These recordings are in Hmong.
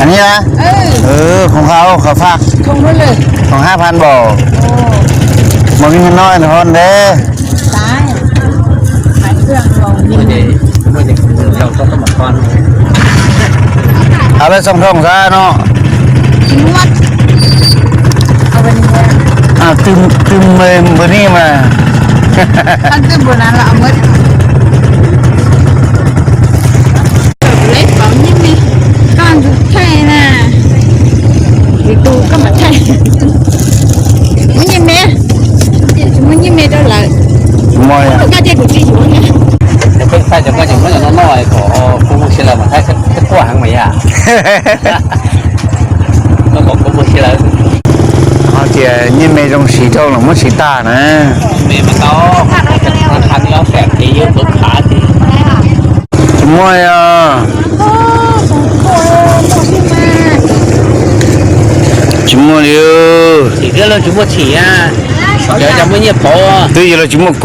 Nyiaj, khoom hau, khoom faj, khoom hab phan npaum, mos mis noj nrho ntev. Hab lawv xoom thooj xwb no. Twb me npawg Nij mas. Muab nyiaj me, tsis muaj nyiaj me rau lawm. Koj tias kuv tsis yuav. Peb thaij cov koj ces muab cov no noj kom kuv mus si lawm mas thaij quaj heev mas yam. Koj kom kuv mus si lawm. Ho tias nyiaj me zoo siv rau los muab siv tag na. Tsis muaj os. Tsis muaj li. Twb yog los tsis muaj kuv. Nws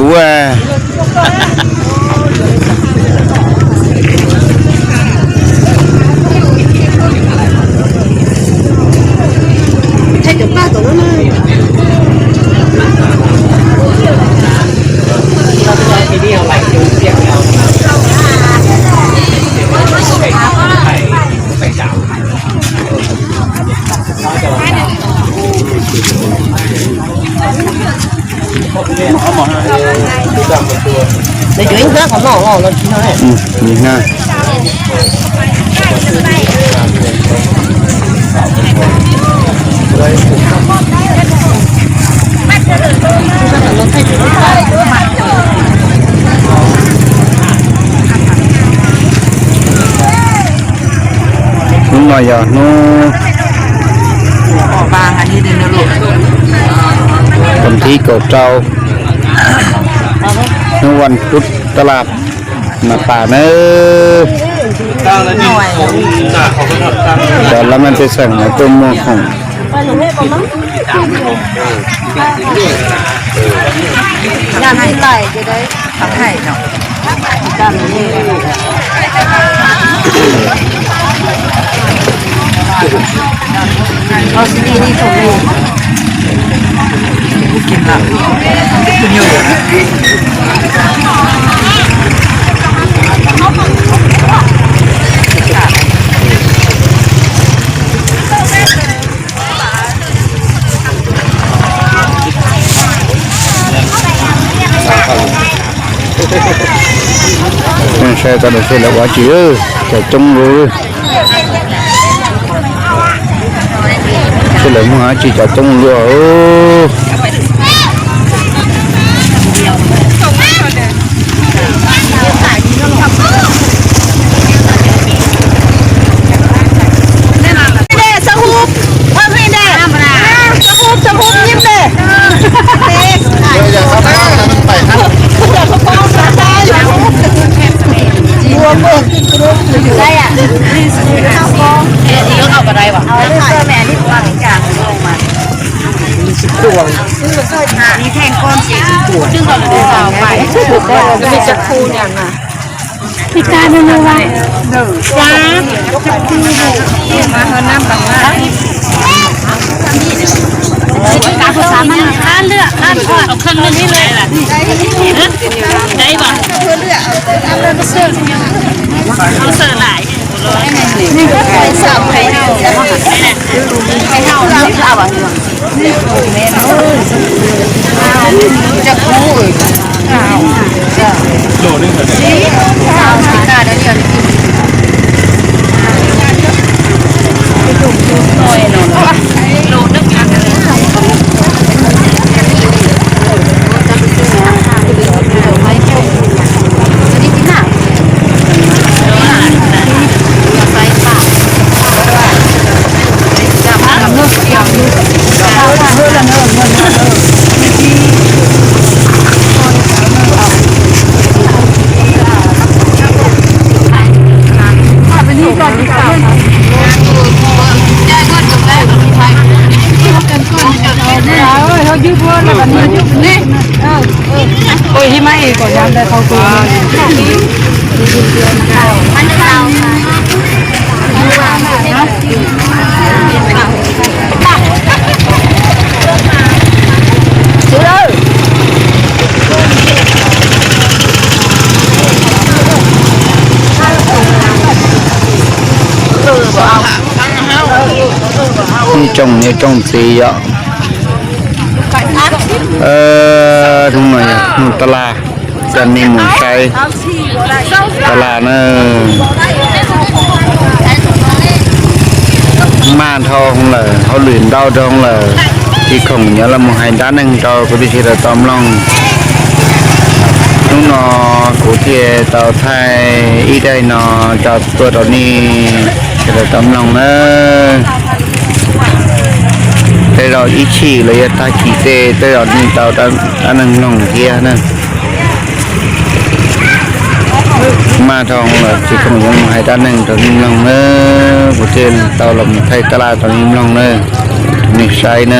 cuav ib nrab qhov no los tsis no. Hnub no yog hnub vas thib kaum rau, hnub vas pub taj laj mas pas nawb. Cov lab mej pej xeem no tuaj muag khoom. Saib tau seb lawv ua tsi, cov coob luaj. Seb lawv muag dab tsi cov coob luaj. Peb tas no no va. Ab, qab lwm qab, au khab lwm li lawm. Rooj niam rooj txiv yom. Hnub no yog hnub taj laj, coj nej mus saib taj laj na. Maj dhau lawm, hauj lwm ntau dhau lawm, tsis khoom yuav los mus hais dab neeg rau kwv tij sawv daws tau mloog. Hnub no kuv thiaj tau thaij ib daim no tso tuaj rau nej sawv daws tau mloog na. Tej zaum ib chim los yog tag kis tej, tej zaum nej tau dab neeg mloog thiab na. Maj dhau lawm tsis khoom yuav mus hais dab neeg rau nej mloog na. Kuv thiaj tau los mus thaij taj laj rau nej mloog na, nej saib na.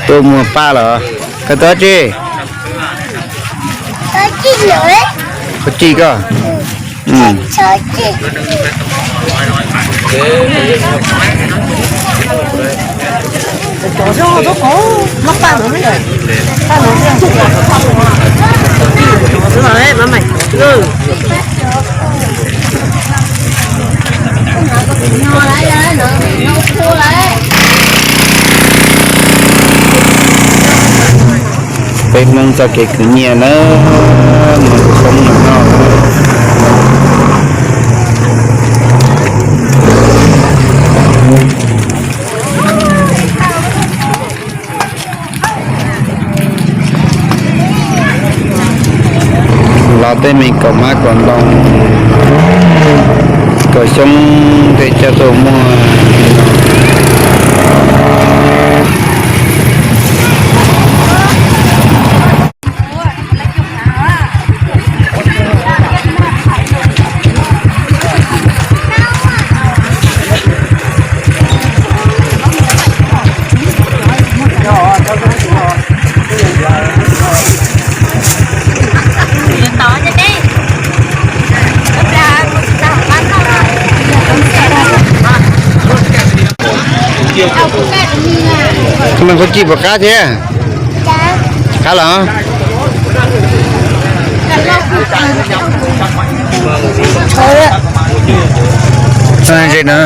Tuaj muag paj los? Koj tuaj tsi? Koj tsi koj? Peb Hmoob txoj kev khwv nyiaj na, mus xyoob mus noj. Los tej me kaum hmab kaum ntoo, kaum xyoob tej coj tuaj muag. Koj cij puas qab thiab? Qab los? Ze no.